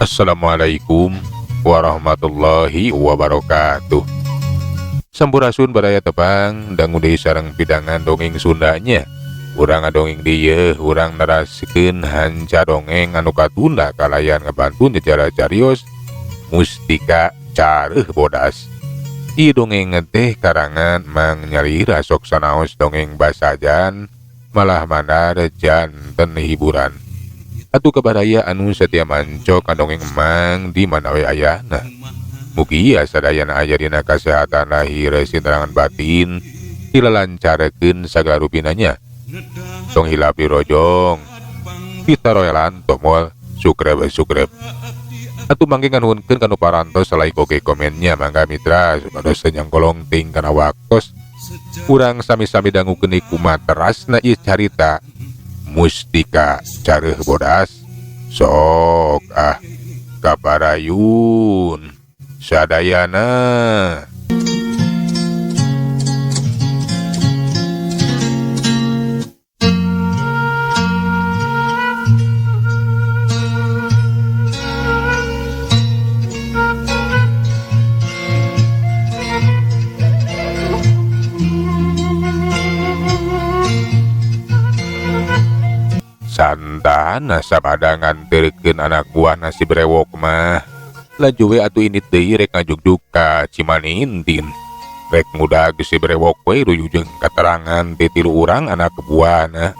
Assalamualaikum warahmatullahi wabarakatuh. Sampurasun baraya tepang dangu deui sareng pidangan dongeng Sundanya. Urang ngadongeng dieu urang narasikeun hanca dongeng anu katunda kalayan ngabantu nyejarah carios Mustika Careuh Bodas. Ieu dongeng teh karangan Mang Nyalira sok sanaos dongeng basajan malah mandar janten hiburan. Atuh kabaraya anu setia manco ka dongeng Emang di mana we ayana. Mugia sadayana aya dina kasehatan lahir sinterangan batin dilalancarkeun sagala rupinanya. Tong hilap dirojong pitaroelan tomol subscribe subscribe. Atuh mangke nganuhunkeun kanu parantos like oge komennya mangga mitra supados teu nyangkolong ting kana waktos. Urang sami-sami dangukeun kumaha terasna ieu carita Mustika Careuh Bodas. Sok ah kabarayun sadayana. Santana sabada nganterkeun anak buah nasi brewok mah. Laju we atuh ini deui rek ngajugjug ka Cimanintin. Rek ngudag si brewok we ruyuh jeung katerangan ti tilu urang anak buahna.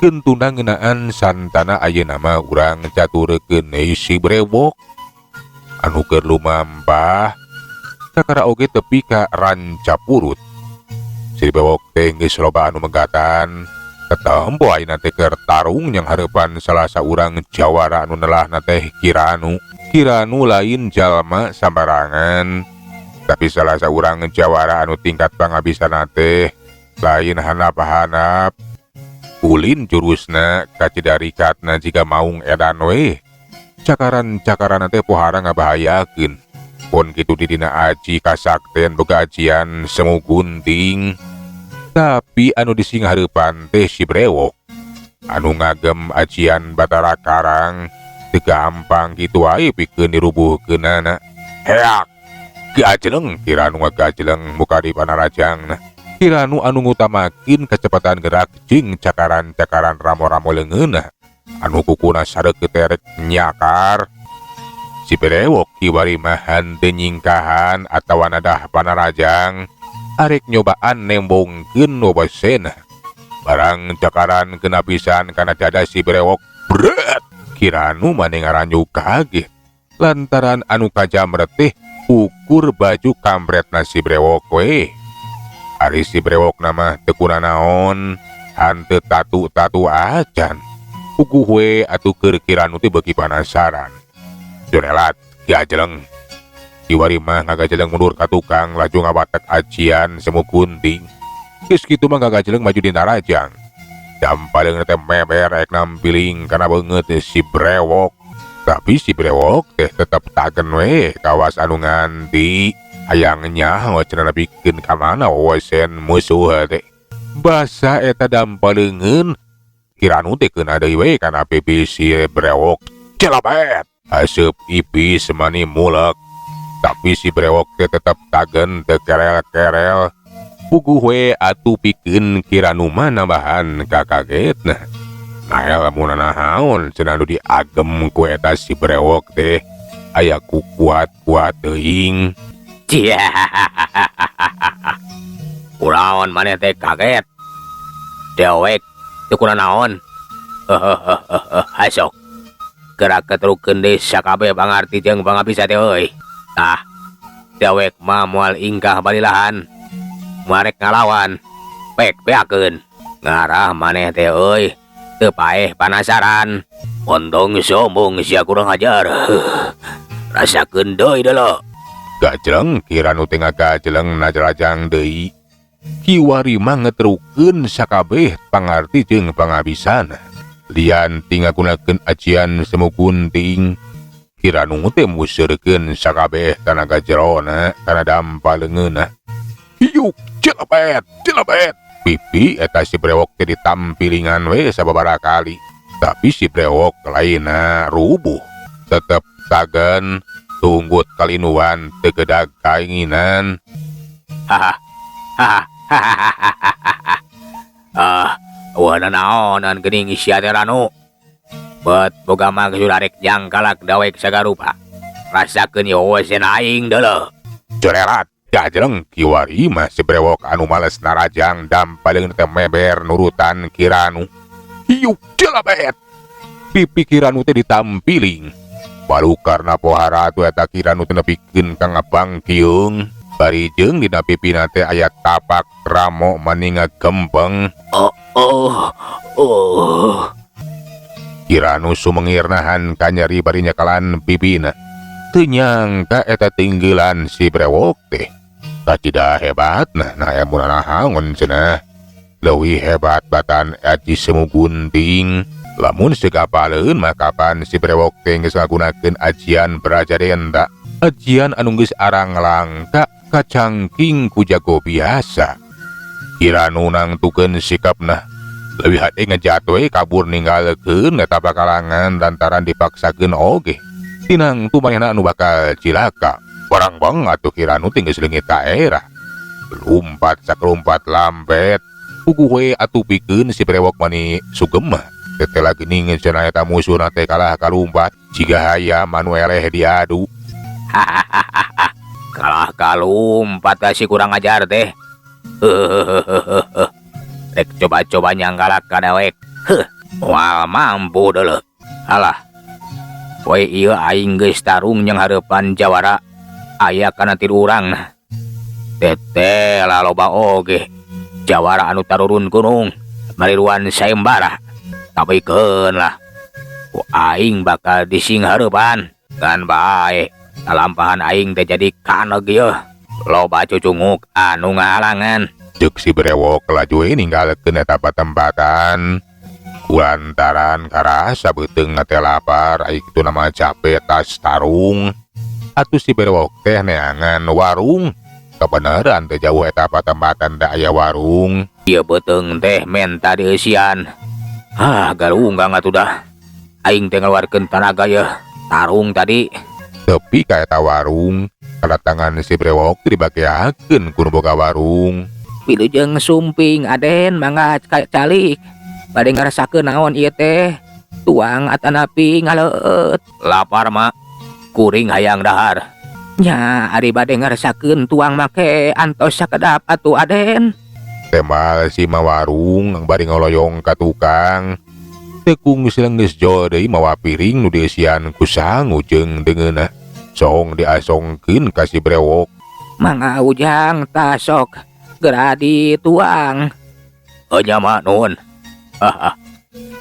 Keun tunda ngeunaan Santana ayeuna mah urang caturekeun deui si brewok. Anu keur lumampah kakara oge tepi ka Rancapurut. Si brewok teh geus loba anu megatan. Ketempo ayeuna teh keur tarung yang hareupan salah saurang jawara anu nelahna teh Kiranu. Kiranu lain jalma sambarangan, tapi salah saurang jawara anu tingkat pangabisana teh lain hanap-hanap. Ulin jurusna kacidarikatna jiga maung edan we. Cakaran-cakaran teh pohara ngabahayakeun. Pon kitu di dina aji kasakten boga ajian semu gunting. Tapi anu disinghareupan teh si brewok anu ngagem ajian Batara Karang teu gampang kitu wae pikeun dirubuhkeunana. Heak gajeleng Kiranu ngagajeleng muka di panarajangna. Kiranu anu ngutamakeun kecepatan gerak jeung cakaran-cakaran ramo-ramo leungeunna anu kukuna sareukeut terek nyakar. Si brewok kiwari mah henteu nyingkahan atawa nadah panarajang. Arek nyobaan nembongkeun wewesena. Barang cakaran kena pisan kana dada si brewok. Bret! Kiranu mane ngaranyu kaget. Lantaran anu kajamret teh ukur baju kambretna si brewok we. Ari si brewok nama teu kunanaon, hanteu tatu-tatu acan. Puguh we atuh keur Kiranu teh beuki panasaran. Jorelat gajeleng. Kiwari mah ngagajeleng mundur ka tukang laju ngawatek ajian semu gunting. Geus kitu mah ngagajeleng maju dina rajang. Dampaleung teh meber rek nampiling kana beungeut si brewok. Tapi si brewok teh tetep tagen we kawas anu nganti hayang nyaho cenah nepikeun ka mana wewesen musuh teh. Basa eta dampaleungeun Kiranu teh keuna deui we kana pipi si brewok. Celebet aseup ipis mani mulek. Tapi si brewok teh tetep tagen teu kerel-kerel. Puguh we atuh pikeun Kiranu mah nambahan kakagetna. Nael mun nahaon cenah nu diagem ku eta si brewok teh aya ku kuat-kuat teuing. Kulaon maneh teh kaget. Dewek teu kunanaon. Hasok. Gerak keterukeun deui sakabeh pangarti jeung pangabisa teh euy. Tah, dewek mah moal ingkah balilahan. Marek ngalawan, pek beakeun. Ngarah maneh teh euy, teu paeh panasaran. Ontong sombong sia kurang ajar. Rasakeun deui deuleu. Gajeleng Kiranu teh ngagajeleng najarajang deui. Kiwari mah ngetrukeun sakabeh pangarti jeung pangabisana. Lian ti ngagunakeun ajian semu gunting. Kiranu teh museurkeun sakabeh tanaga jerona kana dampa leungeunna. Hiuk celebet celebet. Pipi eta si brewok teh ditampilingan we sababaraha kali. Tapi si brewok lainna rubuh. Tetep tagen tunggut kalinuan teu kedag kainginan. Hahaha. Ah, wah, naonan geuning sia teh, Ranu? Bet boga maksud arek jangkalak dawek sagarupa. Rasakeun ye wawasan aing deuleu. Corerat gajreng kiwari mah si Brewok anu males narajang dampaleun teh meber nurutan Ki Ranu. Hiuk jelabet. Pipi Ki Ranu teh ditampiling. Balukarna pohara atuh eta Ki Ranu teh nepikeun ka ngabangkiung. Bari jeung dina pipina teh aya tapak ramo mani ngagempeng. Oh. Ki Ranu sumengir nahan kanyeri bari nyakalan pipina. Teu nyangka eta tinggilan si Brewok teh. Kacida hebatna, nah emuna nahaon cenah. Leuwih hebat batan aji semu gunting. Lamun segapaleun mah kapan si Brewok teh geus ngagunakeun ajian Brajadenta. Ajian anu geus arang langka kacangking ku jago biasa. Ki Ranu nangtukeun sikapna. Leuwih hade ngejat we kabur ninggalkeun eta pakalangan lantaran dipaksakeun oge. Tinangtu manehna anu bakal cilaka. Barang bang atuh Ki Ranu teh geus leungit ka era. Lumpat sakelumpat lampet. Puguh we atuh pikeun si Brewok mani sugema. Tetela geuning cenah eta musuhna teh kalah kalumpat jiga hayam anu eleh diadu. Kalah kalumpat si kurang ajar teh. Rek coba-coba nyanggalak ka dawek. Heuh, moal mampu deuleu. Alah. Poe ieu aing geus tarung jeung hareupan jawara aya kana tilu urang. Teteh loba oge jawara anu tarurun gunung mariluan sayembara. Tapi keun lah. Ku aing bakal dising hareupan. Ngan bae talampahan aing teh jadi kaneg ieu. Loba cucunguk anu ngahalangan. Ceuk si Brewok laju we ninggalkeun eta patempatan. Kulantaran karasa beuteung teh lapar, ai kitu nama capek tas tarung. Atuh si Brewok teh neangan warung. Kebenaran teh jauh eta patempatan teh aya warung. Ieu beuteung teh menta dieusian. Ah, galunggang atuh dah. Aing teh ngaluarkeun tanaga yeuh tarung tadi. Tepi ka eta warung, kedatangan si Brewok teh dibageakeun ku nu boga warung. Wilujeng sumping Aden, mangga calik. Bade ngarasakeun naon ieu teh? Tuang atanapi ngaleueut? Lapar mak, kuring hayang dahar. Nya ari bade ngarasakeun tuang make antos sakedap atuh Aden. Tembal si ma warung bari ngoloyong ka tukang. Teu kungsi geus jol deui mawa piring nu dieusian ku sangu jeung deungeunna. Song diasongkeun ka si Brewok. Mangga Ujang, tasok geura dituang. Oh nya mak, nuhun.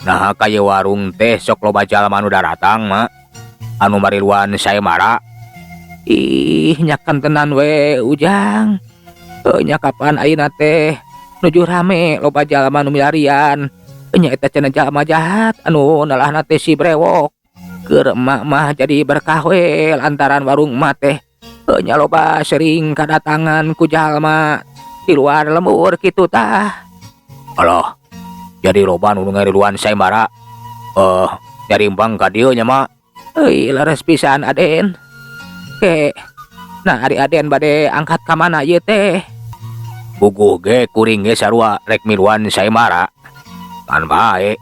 Nah, ka ieu warung teh sok loba jalma nu daratang mak. Anu mariluan sayembara. Ih, nyakan tenan we Ujang. Nya kapan ayeuna teh nuju rame loba jalma nu milarian. Nya eta cenah jalma jahat anu nalahna teh si Brewok. Keur emak mah jadi berkah we lantaran warung emak teh nya loba sering kadatangan ku jalma di luar lembur kitu tah. Alah, jadi loba nu ngariluan sayembara. Nyarimpang ka dieu nya mak. Euy, leres pisan Aden. Ke, nah ari Aden bade angkat ka mana ieu teh? Puguh ge kuring ge sarua rek miluan sayembara. Kan bae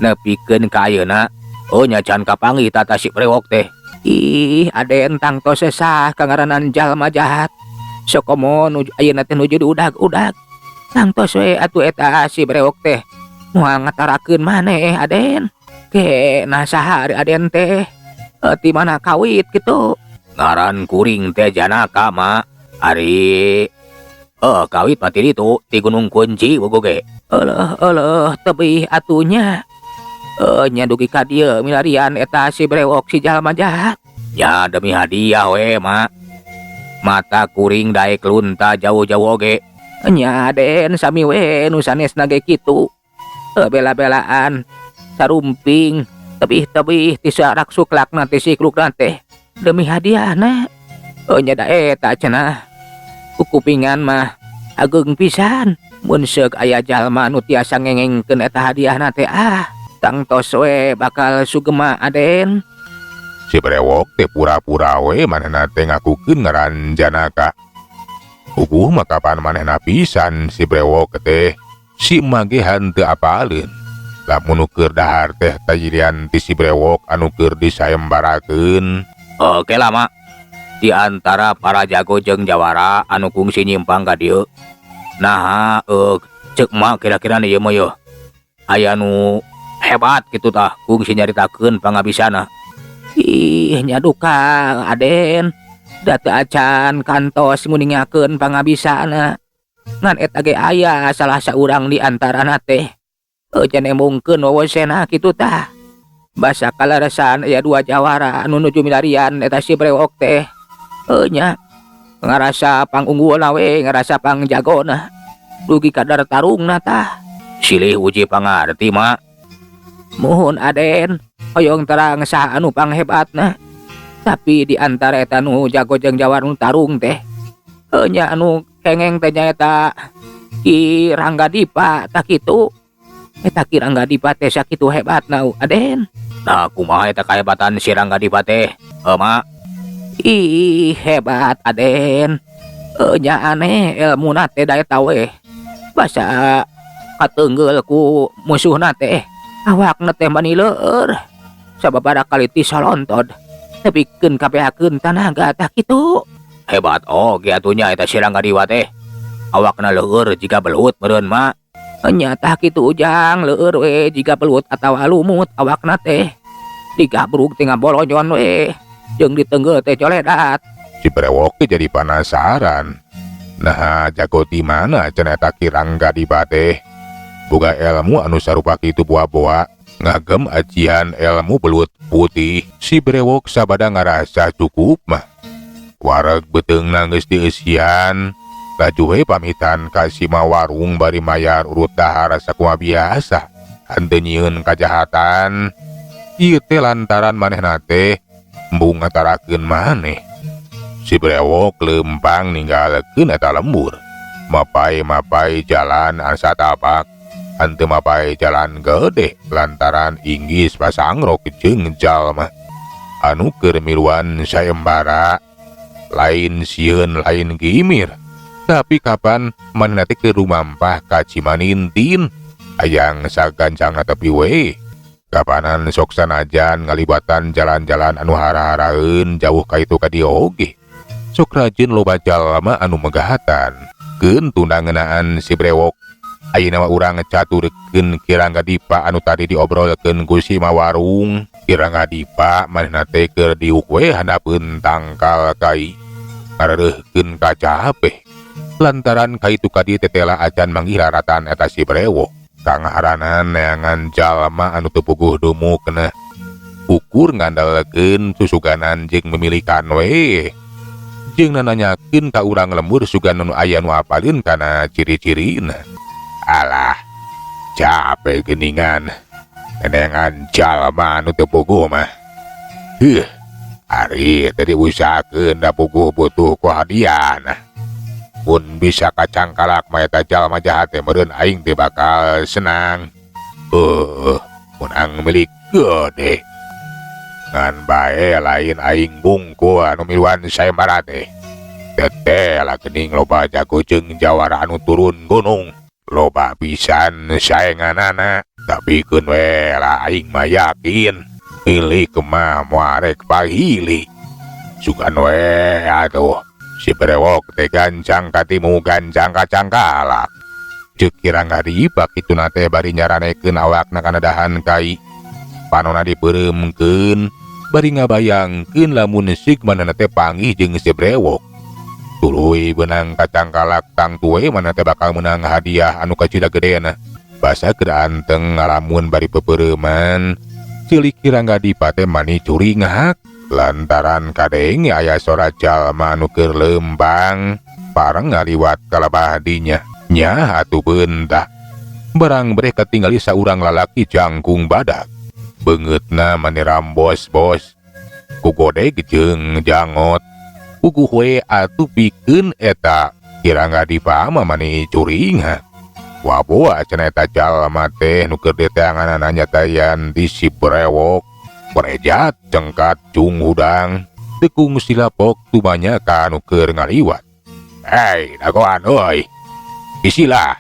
nepikeun ka ayeuna. Oh nya can kapanggih tata si Brewok teh. Ih, Aden tangtos sesah kangaranan jalma jahat. Sokomo nuju ayeuna teh nuju diudag-udag. Tangtos we atuh eta si Brewok teh moal ngatarakeun maneh Aden. Ke, nah saha ari Aden teh? Ti mana kawit kitu? Ngaran kuring teh Janaka mak. Ari kawit mah ti ditu ti Gunung Kunci bogo ge. Eleuh eleuh tebih atunya. Nya dugi ka dieu milarian eta si Brewok si jalma jahat. Ya demi hadiah we mak. Mata kuring daek lunta jauh-jauh oge. Nya Aden sami we nu sanesna ge kitu. Bela-belaan sarumping tebih-tebih ti sarak suklakna teh siklukna teh demi hadiahna. Nya da eta cenah. Kukupingan mah ageung pisan mun seuk aya jalma nu tiasa ngengengkeun eta hadiahna teh, ah tangtos we bakal sugema Aden. Si Brewok teh pura-pura we manehna teh ngakukeun ngaran Janaka. Puguh mah kapan manehna pisan si Brewok teh si emak ge henteu apaleun. Lamun nu keur dahar teh tajilian ti si Brewok anu keur disayembarakeun. Oke lah, Mak. Di antara para jago jeung jawara anu kungsi nyimpang ka dieu. Nah, cek mak kira-kira nih ieu mah yeuh. Aya nu hebat gitu tah kungsi nyaritakeun pangabisana. Ih, nya duka Aden. Da teu acan kantos nguningakeun pangabisana. Ngan eta ge aya salah saurang di antarana teh. Can embungkeun wewesena kitu tah. Basa kaleresan aya dua jawara anu nuju milarian eta si Brewok teh. Nya ngarasa pangunggulna we, ngarasa pangjagona. Dugi kadar tarungna tah. Silih uji pangarti, Mak. Muhun Aden, hoyong terang saha anu panghebatna. Tapi di antara eta nu jago jeung jawara nu tarung teh, nya anu kengeng teh nyaeta Ki Rangga Dipa tah kitu. Eta Ki Rangga Dipa teh sakitu hebatna, Aden. Nah, kumaha eta kahebatan si Rangga Dipa teh? Mak. Ih, hebat Aden. Nya aneh ilmuna teh da eta we. Basa kateunggeul ku musuhna teh. Awakna teh mani leueur. Sababaraha kali tisolontod. Nepikeun kabeakeun tanaga tah kitu. Hebat oge atuh nya eta si Rangga Dipa teh. Awakna leueur jiga belut meureun, Mak. Nya tah kitu Ujang, leueur we jiga belut atawa lumut awakna teh. Digabrug teh ngabolonyon we. Jeung diteunggeul teh coledat. Si Brewok teh jadi penasaran. Nah, jago di mana cenah eta Ki Rangga Dipa teh? Boga ilmu anu sarupa kitu boa-boa ngagem ajian ilmu belut putih. Si Brewok sabada ngarasa cukup mah. Wareg beuteungna geus dieusian. Laju we pamitan ka si warung bari mayar urut dahar sakumaha biasa. Henteu nyieun kajahatan. Ieu teh lantaran manehna teh embung ngatarakeun maneh. Si Brewok lempang ninggalkeun eta lembur. Mapai-mapai jalan asa tapak. Henteu mapai jalan gede lantaran inggis pasangrok jeung jalma anu keur miluan sayembara. Lain sieun lain gimir. Tapi kapan manehna teh keur rumampah ka Cimanintin hayang sagancangna tepi we. Kapanan sok sanajan ngalibatan jalan-jalan anu hara-haraeun jauh ka itu ka dieu oge. Sok rajin loba jalma anu megahatan. Keun tunda ngeunaan si Brewok. Ayeuna mah urang caturkeun Ki Rangga Dipa anu tadi diobrolkeun ku si Mawarung. Ki Rangga Dipa manehna teh keur diuk we handapeun tangkal kai. Ngareureurkeun kacape. Lantaran ka itu ka dieu tetela acan manggih laratan eta si Brewok. Kangharanan neangan jalma anu teu puguh dumukna. Ukur ngandalkeun susuganan jeung memilikan we. Jeung nananyakeun ka urang lembur sugan nu aya nu apaleun kana ciri-cirina. Alah, capek geuningan. Neangan jalma anu teu puguh mah. Heuh, ari teh diusahakeun da puguh butuh ku hadiahna. Mun bisa kacangkalak mah eta jalma jahat teh meureun aing teh bakal senang. Menang milik gede. Ngan bae lain aing bungku anu miluan sayembara teh. Teteh lah geuning loba jago jeung jawara anu turun gunung. Loba pisan saenganana. Tapi keun we lah aing mah yakin milik mah moal rek pahili. Sugan we atuh. Si Brewok teh gancang katimu gancang kacangkalak. Ceuk Ki Rangga Dipa kituna teh bari nyaranekeun awakna kana dahan kai. Panona dipeureumkeun bari ngabayangkeun lamun sig manehna teh panggih jeung si Brewok. Tuluy beunang kacangkalak tangtu we manehna teh bakal meunang hadiah anu kacida gedena. Basa keur anteng ngalamun bari peupeureuman, cilik Ki Rangga Dipa teh mani curingak. Lantaran kadenge aya sora jalma anu keur leumpang pareng ngaliwat kalabah dinya. Nyah atuh beunta. Barang breh katingali saurang lalaki jangkung badak. Beungeutna mani rambos-bos. Ku godeg jeung jangot. Puguh we atuh pikeun eta Ki Rangga Dipa mah mani curingak. Waboa cenah eta jalma teh nu keur diteanganana nyata yan di si Brewok. Korejat cengkat cung hudang teu kungsi lapok tumanya ka nu keur ngaliwat. Hei, dagoan euy. Isilah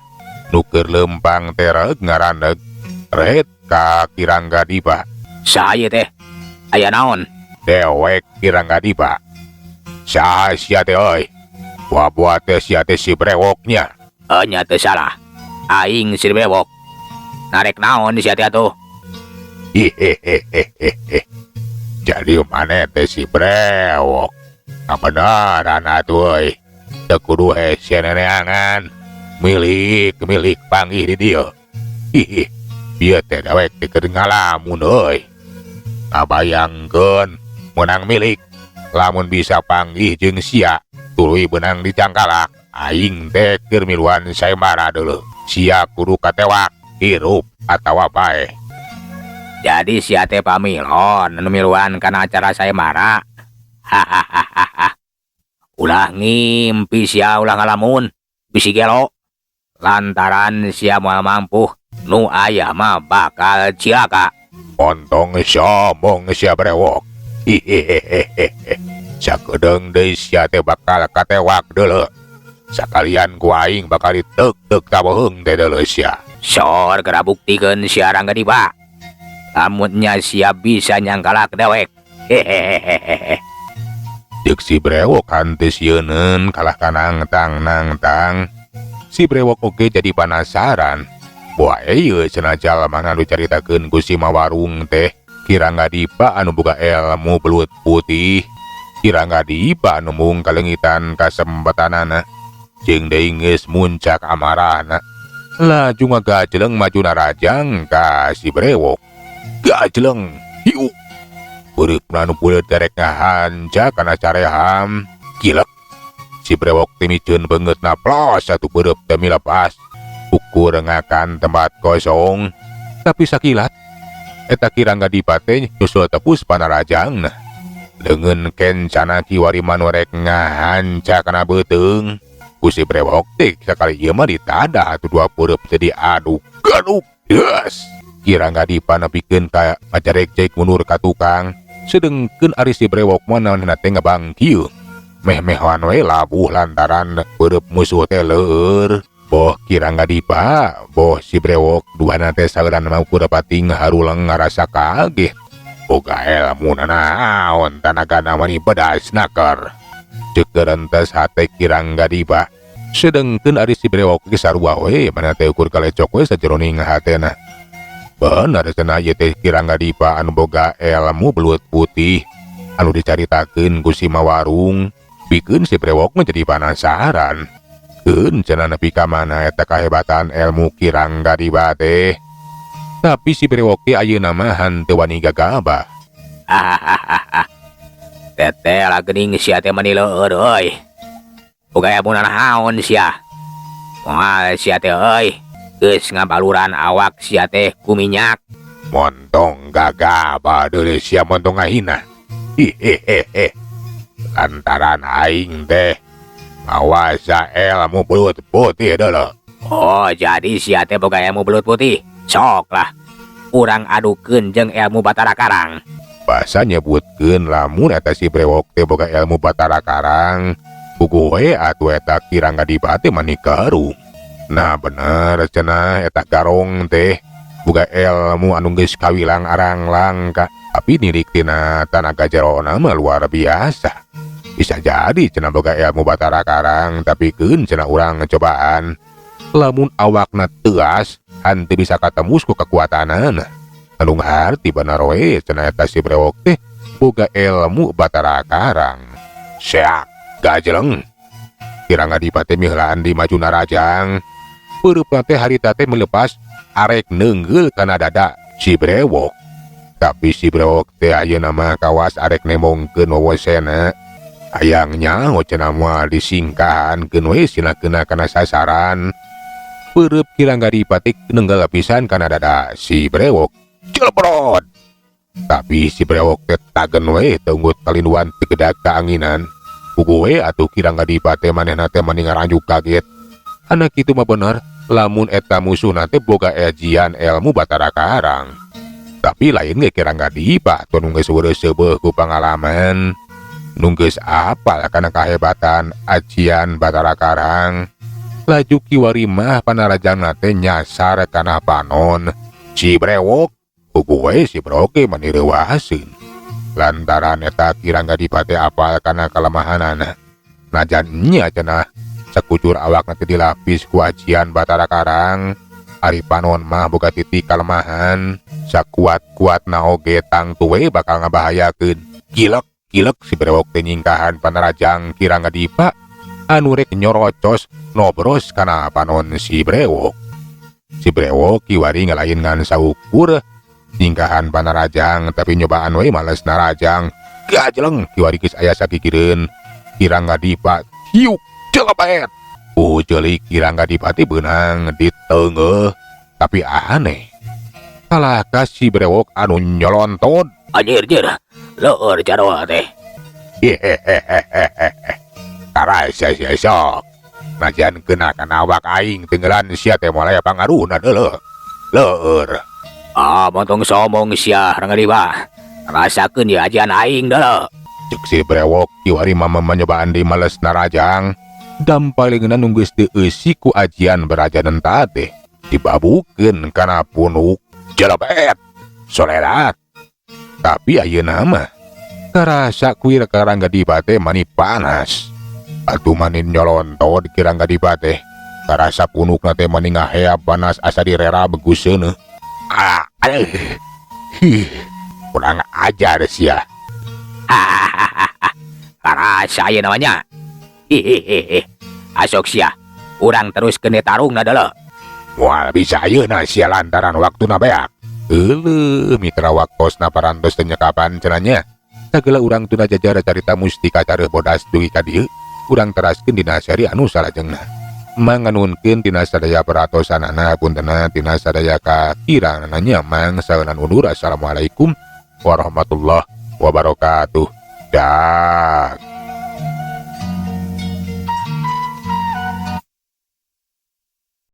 nu keur leumpang tereg ngaraneg ret ka Ki Rangga Dipa. Saha ieu teh? Aya naon? Dewek Ki Rangga Dipa. Saha sia teh euy? Buah-buah teh sia teh si brewoknya. Nya teu salah. Aing si brewok. Narek naon sia teh atuh? Hihehehehe. Jadi maneh teh si brewok. Kabeneran atuh euy. Teu kudu hese neneangan. Milik milik panggih di dieu. Hihi. Ieu teh dewek teh keur ngalamun euy. Ngabayangkeun meunang milik lamun bisa panggih jeung sia tuluy beunang dicangkalak. Aing teh keur miluan sayembara deuleu. Sia kudu katewak hirup atawa paeh. Jadi sia teh pamilon anu miluan kana acara sayembara. Hahaha. Ulah ngimpi sia, ulah ngalamun bisi gelo. Lantaran sia moal mampu, nu aya mah bakal cilaka. Montong sombong sia brewok. Hihehehe. Sakedeung deui sia teh bakal katewak deuleu. Sakalian ku aing bakal diteuk-teuk ka beuheung teh deuleu sia. Sor geura buktikeun sia Rangga Dipa. Lamun nya sia bisa nyangkalak dewek. Hehehehe. Ceuk si brewok henteu sieuneun kalah ka nangtang nangtang. Si brewok oge jadi penasaran. Boa ieu cenah jalma anu dicaritakeun ku si Mawarung teh. Ki Rangga Dipa anu boga ilmu belut putih. Ki Rangga Dipa anu mung kaleungitan kasempatanana. Jeung deui geus muncak amarahna. Laju ngagajleng maju narajang ka si brewok. Gajleng, hiu. Beureupna nu buleud rek ngahanca kana careham. Kilek. Si brewok teh miceun beungeutna plos atuh beureub teh milepas. Ukur ngakan tempat kosong. Tapi sakilat eta Ki Rangga Dipa teh nyusul tepus panarajangna. Leungeun kencana kiwari manu rek ngahanca kana beuteung. Ku si brewok teh sakali ieu mah ditadah atuh dua beureub teh diaduk. Gaduk. Yes. Ki Rangga Dipa nepikeun ka ngajarek-jek mundur ka tukang. Sedengkeun ari si brewok mah naonna teh ngabangkieu. Meh-mehan we labuh lantaran beureub musuh teh leur. Boh Ki Rangga Dipa, boh si brewok duana teh saeuran mah ukur pating haruleng ngarasa kaget. Boga ilmu nanaon tanagana mani pedas naker. Ceuk rentes hate Ki Rangga Dipa. Sedengkeun ari si brewok ge sarua we mana teh ukur kalecok we sajeroning hatena. Bener cenah ieu teh Ki Rangga Dipa anu boga ilmu belut putih anu dicaritakeun ku si Mawarung. Bikeun si brewok mah jadi penasaran. Keun cenah nepi ka mana eta kahebatan ilmu Ki Rangga Dipa teh. Tapi si brewok teh ayeuna mah henteu wani gagabah. Hahaha. Teteh lah geuning sia teh mani leueur euy. Boga ilmu nanaon sia? Moal sia teh euy. Geus ngabaluran awak sia teh ku minyak. Montong gagabah deuleu sia montong ngahina. Hihehehe. Lantaran aing teh ngawasa ilmu belut putih deuleu. Oh, jadi sia teh boga ilmu belut putih. Sok lah. Urang adukeun jeung ilmu Batara Karang. Basa nyebutkeun lamun eta si brewok teh boga ilmu Batara Karang. Puguh we atuh eta Ki Rangga Dipa teh mani garung. Nah bener cenah eta garong teh boga ilmu anu geus kawilang arang langka. Tapi nilik tina tanaga jerona mah luar biasa. Bisa jadi cenah boga ilmu Batara Karang tapi keun cenah urang cobaan. Lamun awakna teuas henteu bisa katembus ku kekuatanana. Anu ngarti bener we cenah eta si brewok teh boga ilmu Batara Karang. Seak gajleng. Ki Rangga Dipa teh miheulaan di maju narajang. Beureupna teh harita teh melepas arek neunggeul kana dada si brewok. Tapi si brewok teh ayeuna mah kawas arek nembongkeun wowosena. Hayang nyaho cenah moal disingkahankeun we sina keuna kana sasaran. Beureub Ki Rangga Dipa teh neunggeul pisan kana dada si brewok. Jelbrot. Tapi si brewok teh tagen we teu kalinduan teu gedag kaanginan. Puguh we atuh Ki Rangga Dipa teh manehna teh mani ngaranjuk kaget. Anak kitu mah bener lamun eta musuhna teh boga ejian ilmu Batara Karang. Tapi lain ge Ki Rangga Dipa atuh nu geus seubeuh ku pangalaman. Nu geus apal kana kahebatan ajian Batara Karang. Laju kiwari mah panarajangna teh nyasar kana panon si Brewok. Puguh we si Brewok ge mani reuaseun. Lantaran eta Ki Rangga Dipa teh apal kana kalemahanana. Najan nya cenah sakujur awakna teh dilapis ku ajian Batara Karang. Ari panon mah boga titik kalemahan. Sakuat-kuatna oge tangtu we bakal ngabahayakeun. Kilek kilek si Brewok teh nyingkahan panarajang Ki Rangga Dipa anu rek nyorocos nobros kana panon si Brewok. Si Brewok kiwari ngalain ngan saukur nyingkahan panarajang, tapi nyobaan we males narajang. Gajleng kiwari geus aya sakikireun Ki Rangga Dipa hiuk celepet. Celik Ki Rangga Dipa teh beunang diteungeuh, tapi aneh. Kalah ka si Brewok anu nyolontod. Anjir jir, leur jarwa teh. Hehehehe. Karasa sia sok. Najan kena kana awak aing tenggelan sia teh moal aya pangaruhna deuleuh. Leur. Ah, montong sombong sia, Rangga Dipa. Rasakeun ya ajian aing deuleuh. Cek si Brewok kiwari mama nyobaan di males narajang. Dampalingeuna nu geus teu eusi ku ajian berajanan teh dibabukeun kana punuk jelepet solerat. Tapi ayeuna mah karasa ku Ki Rangga Dipa teh mani panas. Atuh mani nyolontod Ki Rangga Dipa teh. Karasa punukna teh mani ngaheab panas asa direrab ku seuneuh. Ah, aduh. Hih, kurang ajar sia. Karasa ayeuna mah nya. Hihihi. Asok sia. Urang terus kene tarungna deuleuh. Moal bisa ayeuna sia lantaran waktuna beak. Euleuh mitra, waktosna parantos teu nyekapan cenah nya. Sagala urang tunda jajar carita mustika careuh bodas dugi ka dieu. Urang teraskeun dina seri anu salajengna. Manganuhunkeun tina sadaya peratosanana, puntenna tina sadaya kakiranganna nya. Mang saeunan undur. Assalamualaikum warahmatullahi wabarakatuh. Dak.